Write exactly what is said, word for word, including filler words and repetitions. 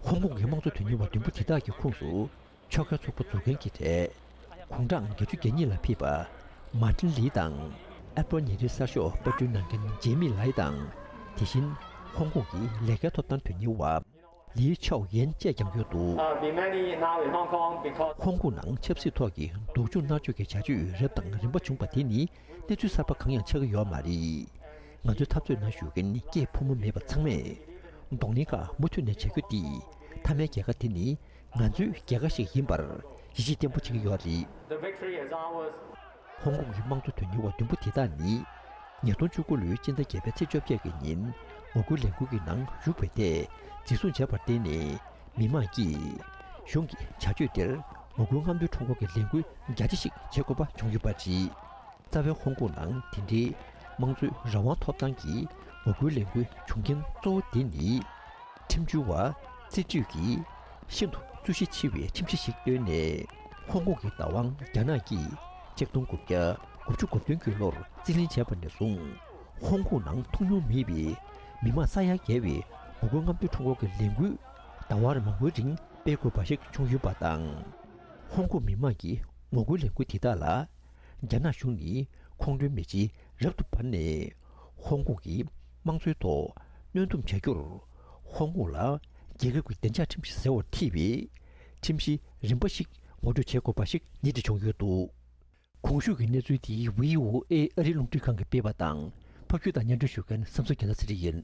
ཧོང་ཀོང་གི་དམངས་གཙོ་དོན་གཉེར་བ་བདུན་པོ་དེ་དག་གི་ཁོངས་སུ་ཕྱོགས་འགལ་ཚོགས་པ་འཛུགས་མཁན་གྱི་གྲས། དགུང་གྲངས་བརྒྱད་ཅུ་གྱ་གཉིས་ལ་ཕེབས་པ་མཱ་ཏིན་ལི་དང་། ཨ་པོ་ཉིན་རེའི་གསར་ཤོག་པར་སྐྲུན་གནང་མཁན་ཇེ་མི་ལའི་དང་། དེ་བཞིན་ཧོང་ཀོང་གི་ལས་སྐལ་ཐོབ་ཐང་དོན་གཉེར་བ་ལི་ཆའོ་ཡན་བཅས་ཀྱང་ཡོད་འདུག Uh, be many now in Hong Kong because ཧོང་ཀོང་ནང་ཆབ་སྲིད་ཐོག་གི་སྡུག་སྦྱོང་མནར་གཅོད་ཀྱི་བྱ་སྤྱོད་རབ་དང་རིམ་པ་བྱུང་བ་དེ་ནི་གནས་ཚུལ་གསར་པ་གང་ཡང་ཆགས་ཀྱི་ཡོད་མ་རེད། ང་ཚོའི་འཐབ་རྩོད་ནང་ཞུགས་མཁན་སྐྱེས་ཕོ་མོ་མེད་པ་ཚང་མས་གདོང་ལེན་ཁག་མུ་མཐུད་ནས་བྱ་རྒྱུ་དེ་མཐའ་མའི་རྒྱལ་ཁ་དེ་ནི་ང་ཚོའི་རྒྱལ་ཁ་ཞིག་ཡིན་པར་ཡིད་ཆེས་བརྟན་པོ་བྱེད་ཀྱི་ཡོད་རེད། The victory is ours. ཧོང་ཀོང་གི་དམངས་གཙོ་དོན་གཉེར་བ་བདུན་པོ་དེ་དག་ནི་ཉིས་སྟོང་བཅུ་དགུ་ལོའི་སྤྱི་ཟླ་བརྒྱད་པའི་ཚེས་བཅོ་བརྒྱད་ཀྱི་ཉིན་ངོ་རྒོལ་ལས་འགུལ་གྱི་ནང་ཞུགས་པའི་ཐད་འཛིན་བཟུང་བྱས་པར་བརྟེན་ནས། མི་མང་གིས་གཞུང་གི་བྱ་སྤྱོད་དེར་ངོ་རྒོལ་རྔམ་སྟོན་ཁྲོམ་སྐོར་གྱི་ལས་འགུལ་རྒྱ་ཆེ་ཞིག་བྱེད་དགོས་པ་བྱུང་ཡོད་པ་རེད། རྩ་བའི་ཧོང་ཀོང་ནང་དེ་འདྲའི་དམངས་གཙོའི་རང་དབང་ཐོབ་ཐང་གི་ངོ་རྒོལ་ལས་འགུལ་བྱུང་རྐྱེན་གཙོ་བོ་དེ་ནི། ཁྲིམས་བྱོལ་བ་རྩིས་སྤྲོད་ཀྱིས་ཤིན་ཏུ་རྩོད་གཞི་ཆེ་བའི་ཁྲིམས་གཞི་ཞིག་བཏོན་ནས། ཧོང་ཀོང་གི་བདག་དབང་རྒྱ་ནག་གིས་ཆིག་སྟོང་དགུ་བརྒྱ་དགུ་བཅུ་གོ་བདུན་གྱི་ལོར་རྩིས་ལེན་བྱས་པ་ནས་བཟུང་། ཧོང་ཀོང་ནང་མཐོང་མྱོང་མེད་པའི་མི་མང་ས་ཡ་བརྒལ་བའི་ངོ་རྒོལ་རྔམ་སྟོན་ཁྲོམ་སྐོར་གྱི་ལས་འགུལ་ཟླ་བ་མང་པོའི་རིང་སྤེལ་དགོས་པ་ཞིག་བྱུང་ཡོད་པ་དང་། ཧོང་ཀོང་མི་མང་གིས་ངོ་རྒོལ་ལས་འགུལ་དེ་དག་ལ། རྒྱ་ནག་གཞུང་ནི་ཁོང་ཁྲོའི་མེ་ལྕེ་རབ་ཏུ་འབར་ནས། ཧོང་ཀོང་གི་དམངས་གཙོའི་ཐོག་གནོན་སྡོམ་བྱ་རྒྱུར། ཧོང་ཀོང་ལ་རྒྱལ་ཁབ་ཀྱི་བདེ་འཇགས་ཁྲིམས་གཞི་ཟེར་བར་ཐེ་བའི་ཁྲིམས་གཞི་རིམ་པ་ཞིག་ངོ་སྤྲོད་བྱེད་དགོས་པ་ཞིག་ཉིན་རེ་བྱུང་ཡོད་འདུག་གོང་ཞུས་ཀྱི་གནས་ཚུལ་དེ་བྷི་ཨོ་ཨེ་ཨ་རིའི་རླུང་འཕྲིན་ཁང་གིས་སྤེལ་བ་དང་། ཕབ་སྒྱུར་དང་སྙན་སྒྲོན་ཞུ་མཁན་བསམ་གསོ་རྒྱལ་ལགས་ཚེ་རིང་ཡིན།